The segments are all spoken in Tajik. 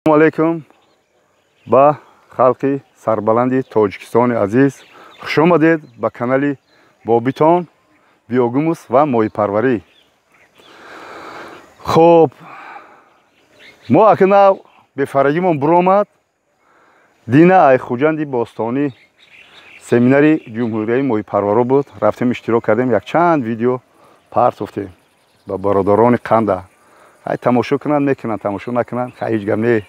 Алейкум ба халқи сарбаланди Тоҷикистони азиз. Хушомадед ба канали Бобитон, биогумус ва моҳипарварӣ. Хоб, мо акнав бефарагимон буромад. Дина ай Хуҷанди бостонӣ семинари ҷумҳурияи моҳипарваро буд, рафтем, иштирок кардем, якчанд видео партофтем ба бародарони қанда. Ай тамошо кунанд, мекунанд, тамошо накунанд, хай, ҳеҷ гап не.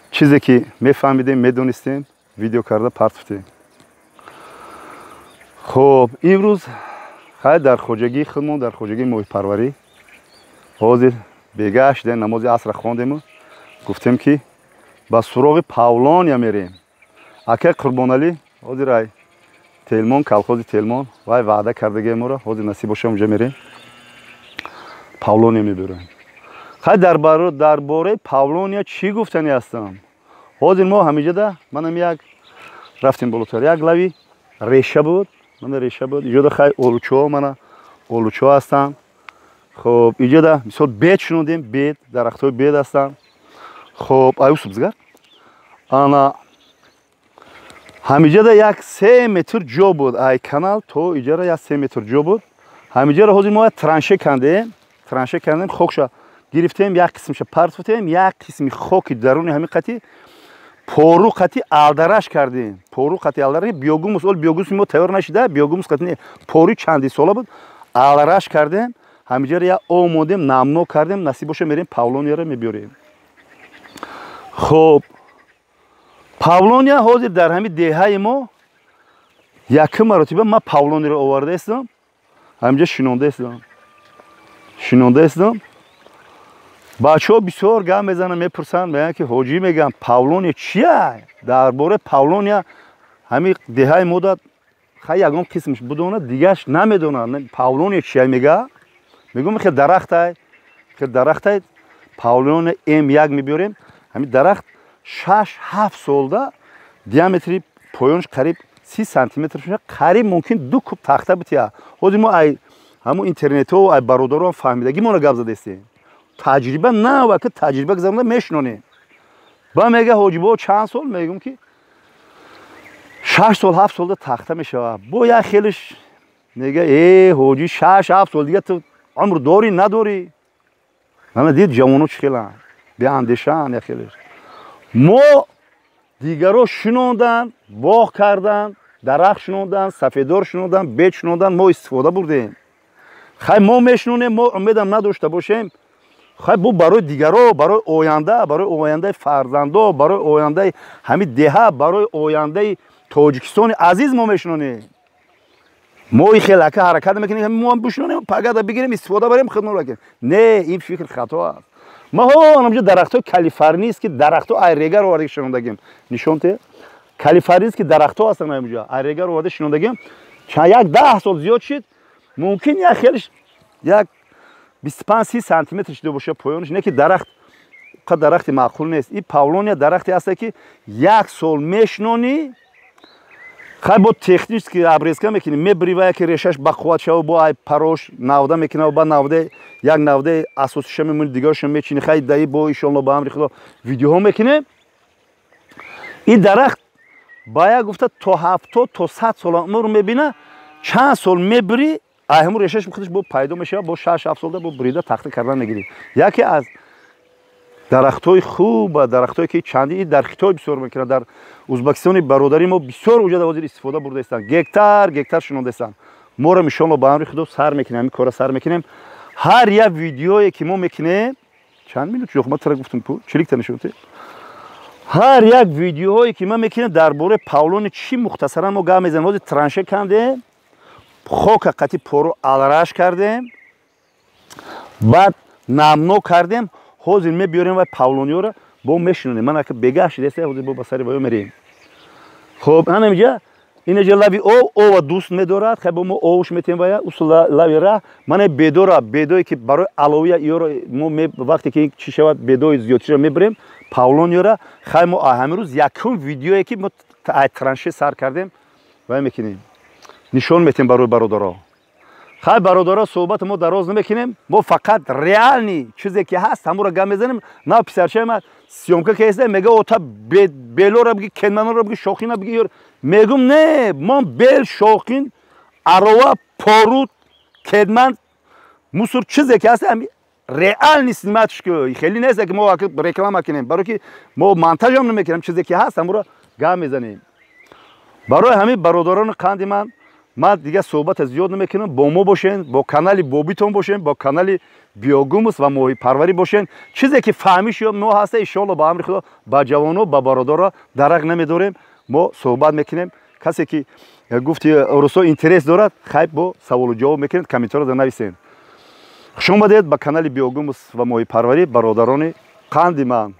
Чизе ки мефаҳмидем, медонистем, видео карда партофтем. Хоб, имрӯз хай дар хоҷагии худмон, дар хоҷагии моҳипарварӣ ҳозир бегаҳ шудем, намози асра хондему гуфтем, ки ба суроғи павлония мерем. Акай Қурбоналӣ ҳозир ай Телмон, колхози Телмон, вай ваъда кардагиа моро. Ҳозир насиб боша, унҷа мерем, павлония мебарем. Хай, дар бораи павлония чӣ гуфтанӣ ҳастам? Ҳозир мо ҳамиҷада манам як рафтем болотар, як лави реша буд, мана реша буд иҷода. Хай, олучаҳо, мана олучаҳо ҳастанд. Хоб, иҷода мисол бед шунодем, бед, дарахтҳои бед ҳастанд. Хоб, аюсуб зигар, ана ҳамиҷада як 3 метр ҷо буд, ай канал то иҷара як 3 метр ҷо буд. Ҳамиҷара ҳозир мо як транше кандем, транше кандем, хокша гирифтем, як қисмша партофтем, як қисми хоки даруни ҳамин қати пору қати алдараш кардем, пору қати алдараш, биогумус. Ол биогумуси мо тайёр нашида, биогумус қати не, пори чанди сола буд, алдараш кардем. Ҳамиҷара як об мондем, намнок кардем. Насиб боша, мерем, павлонияро мебиёрем. Хоб, павлония ҳозир дар ҳамин деҳаи мо якум маротиба ман павлонияро оварда истам, ҳаминҷа шинонда истам, шинонда истам. Бачаҳо бисёр гап мезананд, мепурсанд, мегӯянд, ки ҳоҷӣ, мегӯям, павлония чия? Дар бораи павлония ҳамин деҳаи мода хай ягон қисмш бидонад, дигарш намедонад. Павлония чия мега? Мегӯм, хел дарахтай, хел дарахтай. Павлония М1 мебиёрем. Ҳамин дарахт 6-7 солда диаметри поёнш қариб 30 сантиметр шуда, қариб мумкин 2 куб тахта бития. Ҳозир мо ай ҳамун интернетҳо, ай бародарон фаҳмидагӣ моро гап задаистем. Таҷриба на, ки таҷриба гузаронда мешинонем. Ба мега: «Ҳоҷибо, чанд сол?» Мегӯм, ки 6 сол, 7 солда тахта мешавад. Бо як хелиш мега: «Э, ҳоҷӣ, 6-7 сол дига ту умр дорӣ, надорӣ?» Мана дид, ҷавоно чӣ хеланд, беандешаанд. Як хелиш мо дигаро шинонданд, боғ карданд, дарахт шинонданд, сафедор шинонданд, бед шинонданд, мо истифода бурдем. Хай, мо мешинонем, мо умедам надошта бошем. Хай, бу барои дигаро, барои оянда, барои ояндаи фарзандо, барои ояндаи ҳамин деҳа, барои ояндаи Тоҷикистони азиз мо мешинонем. Мо и хел ака ҳаракат мекунем, мо бишинонем, пагада бигирем, истифода барем, хидмат кунем. Не, ин фикр хато аст. Ма ҳо анамҷо дарахтҳои калифорнийский дарахтҳо ай Регар оварда шинондагим. Нишон те, калифорнийский дарахтҳо ҳастанд, аймҷо ай Регар оварда шинондагим. Чанд як 10 сол зиёд шид, мумкин як хелиш як 25-30 сантиметр шида боша поёнаш. Не ки дарахт қа дарахти маъқул нест. И павлония дарахте ҳаста, ки як сол мешинонӣ. Хай, бо технически обрезка мекунӣ, мебирӣ ва яке решаш бақувват шава, бо ай парош навда мекуна, ба навда як навдаи асосиша мемонӣ, дигарша мечинӣ. Хай, даи бо иншоалло ба амри Худо видеоҳо мекунем. Ин дарахт ба як гуфта то 70 то 100 сола умр мебина. Чанд сол мебирӣ, ай ҳамун решаш худаш бо пайдо мешавад, бо 6-7 солда бо бурида тахта кардан мегирӣ. Яке аз дарахтҳои хуба, дарахтҳое ки чанди дар Хитой бисёр мекунанд, дар Узбекистони бародари мо бисёр уҷада ҳозир истифода бурдаистанд, гектар гектар шинондаистанд. Моро иншоалло ба амри Худо сар мекунем, ҳамин кора сар мекунем. Ҳар як видеое ки мо мекунем, чанд минут шуд? Ма тара гуфтум ку, чиликта нишонте. Ҳар як видеоҳое ки ма мекунем дар бораи павлони чӣ мухтасаран мо гап мезанем. Ҳозир транше кандем, хока қати пору алраш кардем, баъд намнок кардем. Ҳозир мебиёрем вай павлониёро, бо мешинонем. Ман ака бегаҳ шидаста, ҳозир бо ба сари ваё мерем. Хоб, ҳанамиҷа, инаҷа лаби об, ова дӯст медорад. Хай, бо мо овш метем вая усул лаби раҳ. Мана бедора, бедое ки барои аловия иёро мо вақте ки чӣ шавад, бедои зиёдтиро мебирем, павлониёра. Хай, мо ҳамин рӯз якум видеое ки мо ай транше сар кардем, вай мекунем, нишон метем барои бародаро. Хай, бародаро, суҳбати мо дароз намекунем. Мо фақат реальный чизе ки ҳаст, ҳамуро гап мезанем. На писарчаи ма съёмка кеста, мега: «Ота, белора биги, кенманора биги, шохина биги». Мегум: «Не, мо бел, шохин, арова, порут, кедман, мусор, чизе ки ҳаст, реальный снимать ш ку». Хеле нест ки мо реклама кунем, барое ки мо монтажам намекунем. Чизе ки ҳаст, ҳамуро гап мезанем. Барои ҳамин, бародарони қанди ман, ман дигар суҳбата зиёд намекунам. Бо мо бошен, бо канали Бобитон бошен, бо канали Биогумус ва моҳипарварӣ бошен. Чизе ки фаҳмиши мо ҳаста, иншоалло, ба амри Худо, ба ҷавоно, ба бародаро дарақ намедорем, мо суҳбат мекунем. Касе ки гуфти русо интерес дорад, хайб, бо саволу ҷавоб мекунед, комментариро нависен. Хуш омадед ба канали Биогумус ва моҳипарварӣ, бародарони қанди ман.